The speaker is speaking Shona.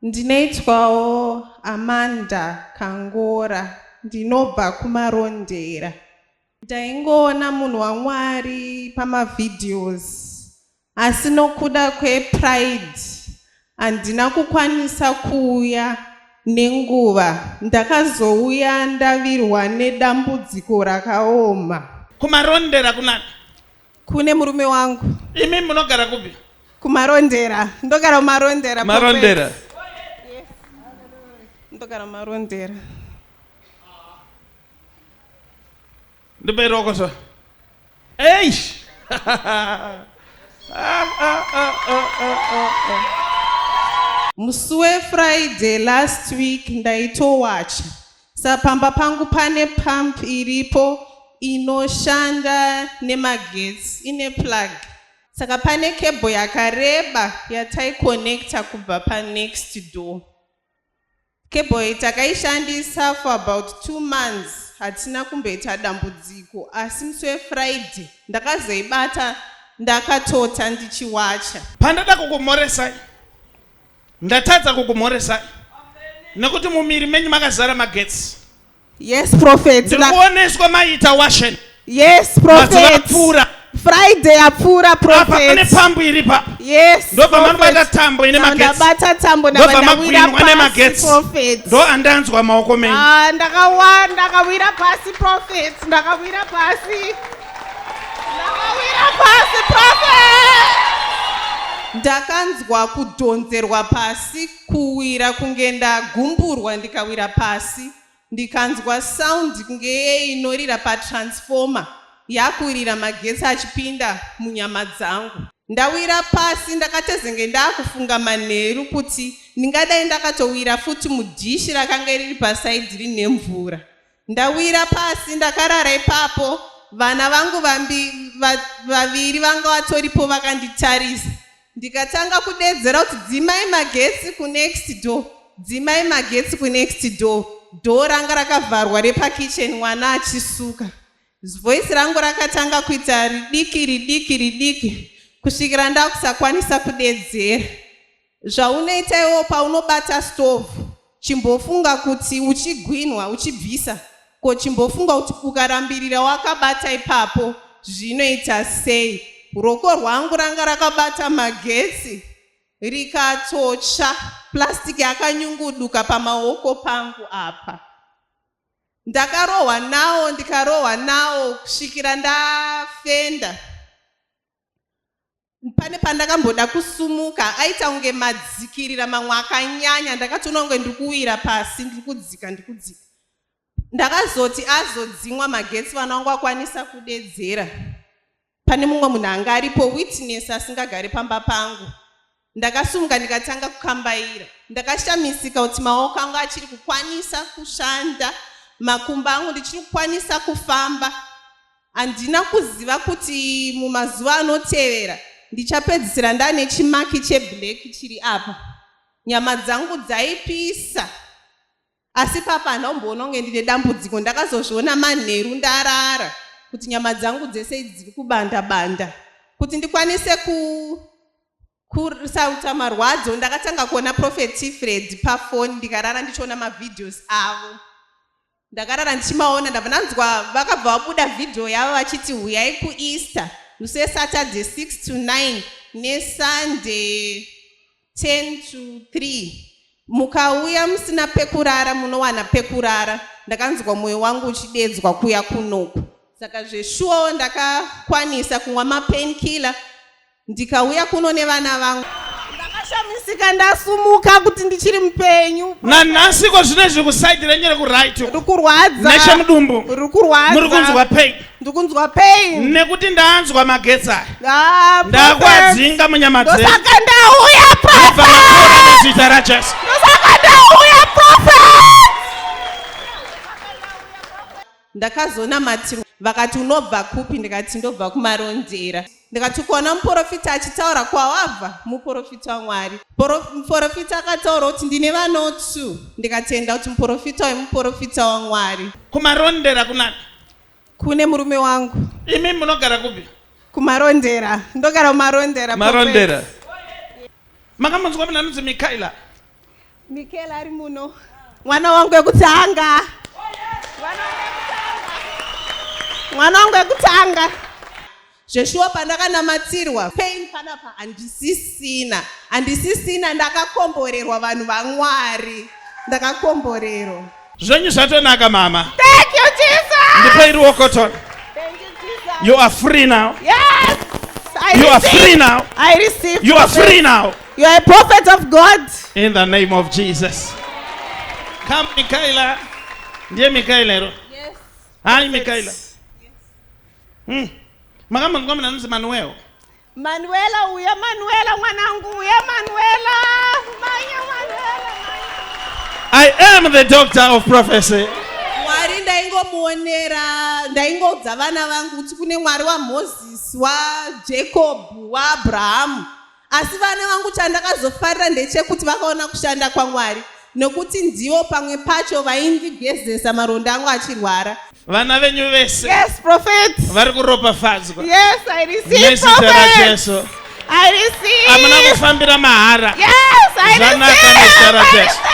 Ndinoitwawo Amanda Kangora, ndinobva kuMarondera. Ndaingoona munhu waMwari pamavideos asi nokuda kwepride handina kukwanisa kuuya nenguva. Ndakazouya ndavirwa nedambudziko rakaoma. Kumarondera kunani? Kune murume wangu. Imi munogara kupi? Kumarondera. Ndogara kumarondera. Marondera. Yes. Ndogara kumarondera. Ndipe ruoko so. Eish. Ah, ah, ah, ah, ah, ah, ah. Musi weFriday last week ndaitowacha Sa pamba pangu pane pump iripo inoshanda nemagetsi ine plug saka pane cable yakareba yataiconnecta kubva panext door. Cable iyi takaishandisa for about two months hatina kumboita dambudziko asi musi wefriday ndakazoibata ndakatota ndichiwacha. Pandada kukumhoresai Ndatadza kukumhoresai nekuti mumiri menyu makazara magetsi. Yes, prophet. Ndiri kuoneswa maita washen. Yes, prophet. Mazuva apfuura. Friday apfuura prophet. Apa pane pambu iri pa. Yes. Ndobva manobata tambo ine magetsi. Ndabata tambo ndobva magwinwa nemagetsi. Prophet. Ndo andanzwa maoko menyu. Ah, ndakawa ndakawira pasi prophet. Ndakawira pasi. Ndakawira pasi prophet. Ndakanzwa kudhonzerwa pasi kuwira kunge ndagumburwa ndikawira pasi ndikanzwa sound kunge iye inorira patransformer yakurira magetsi achipinda munyama dzangu. Ndawira pasi ndakatezenge ndakufunga manheru kuti ndingadai ndakatowira futi mudhishi rakanga riri paside rine mvura. Ndawira pasi ndakarara ipapo vana vangu vambi, va, vaviri vanga vatoripo vakanditarisa ndikatanga kudedzera kuti dzimai magetsi kunext door dzimai magetsi kunext door door ranga rakavharwa repakitchen mwana achisuka voice rangu rakatanga kuita ridiki ridiki ridiki kusvikira ndakusakwanisa kudedzera Zvaunoita iwewo paunobata stove chimbofunga kuti uchigwinwa uchibvisa ko chimbofunga kuti ukarambirira wakabata ipapo zvinoita sei. Roko rwangu ranga rakabata magetsi rikatotsva plastic yakanyunguduka pamaoko pangu apa. Ndakarohwa nawo ndikarohwa nawo kusvikira ndafenda. Pane pandakamboda kusumuka aita kunge madzikirira mamwe akanyanya ndakatoona kunge ndiri kuwira pasi ndiri kudzika ndiri kudzika ndakazoti azodzimwa magetsi vana vangu akwanisa kudedzera pane mumwe munhu anga aripo witness asingagare pamba pangu ndakasumuka ndikatanga kukambaira ndakashamisika kuti maoko angu achiri kukwanisa kushanda makumbo angu ndichiri kukwanisa kufamba Handina kuziva kuti mumazuva anotevera ndichapedzisira ndane chimaki cheblack chiri apa. Nyama dzangu dzaipisa asi papa handina kumboona kunge ndine dambudziko. Ndakazozviona manheru ndarara kuti nyama dzangu dzese idzi dziri kubanda banda. Kuti ndikwanise ku kusauta marwadzo ndakatanga kuona Prophet T Fred pafoni ndikarara ndichiona mavideos avo. Ndakarara ndichimaona ndabva ndanzwa vakabva vabuda video yavo vachiti huyai kuEaster musi weSaturday 6 to 9 neSunday 10 to 3 mukauya musina pekurara munowana pekurara ndakanzwa mwoyo wangu uchidedzwa kuya kunoku saka zveshuwawo ndakakwanisa kumwa mapain killer Ndikauya kuno nevana vangu. Ndakashamisika ndasumuka kuti ndichiri mupenyu. Nanhasi ko zvine zviri kuside renyu rekuright uko. Rikurwadza. Nechemudumbu. Rikurwadza. Muri kunzwa pain. Ndikunzwa pain. Nekuti ndanzwa magetsi aya. Ah, Ndakwadzinga munyama dzenyu. Ndosaka ndauya prophet. Nezita raJesu. Ndosaka ndauya prophet. Ndakazonamatirwa vakati unobva kupi ndikati ndobva kuMarondera. Ndikati ukaona muporofita achitaura kwawabva muporofita waMwari. Muporofita akataura kuti ndine vana two ndikatenda kuti muporofita uyu muporofita waMwari. Kumarondera kunani? Kune murume wangu. Imi munogara kupi? Kumarondera. Ndogara kuMarondera. Marondera. Makamonzwa munhu anonzi Mikaela? Michaela ari muno, mwana wangu wekutanga, mwana wangu wekutanga. Zveshuwa, pandakanamatirwa, pain panapa handisisina, handisisina. Ndakakomborerwa, vanhu vaMwari, ndakakomborerwa. Zvenyu zvatonaka, mama. Thank you, Jesus. Ndipei ruoko tona. Thank you, Jesus. You are free now. Yes, I You are receive. free now. I receive. You are Prophet. free now. You are a prophet of God. In the name of Jesus. Come, Michaela. Ndiye Michaela ero? Yes. Hi, Michaela. Makambonzwa munhu anonzi Manuel? Manuela, uya Manuela, mwanangu, uya Manuela. Manya Manuela. I am the doctor of prophecy. Mwari ndaingomuonera, ndaingoudza vana vangu kuti kune Mwari waMozisi, waJacobhu, waAbrahamu. Asi vana vangu, chandakazofarira ndechekuti vakaona kushanda kwaMwari, nokuti ndivo pamwe pacho vaindigezesa maronda angu achirwara. Vana venyu vese Yes, prophet. vari kuropafadzwa. Yes, I receive. Nezita Prophet. raJesu. I receive. Hamuna kufambira mahara. Yes, I Zvanaka receive. nezita I raJesu. receive.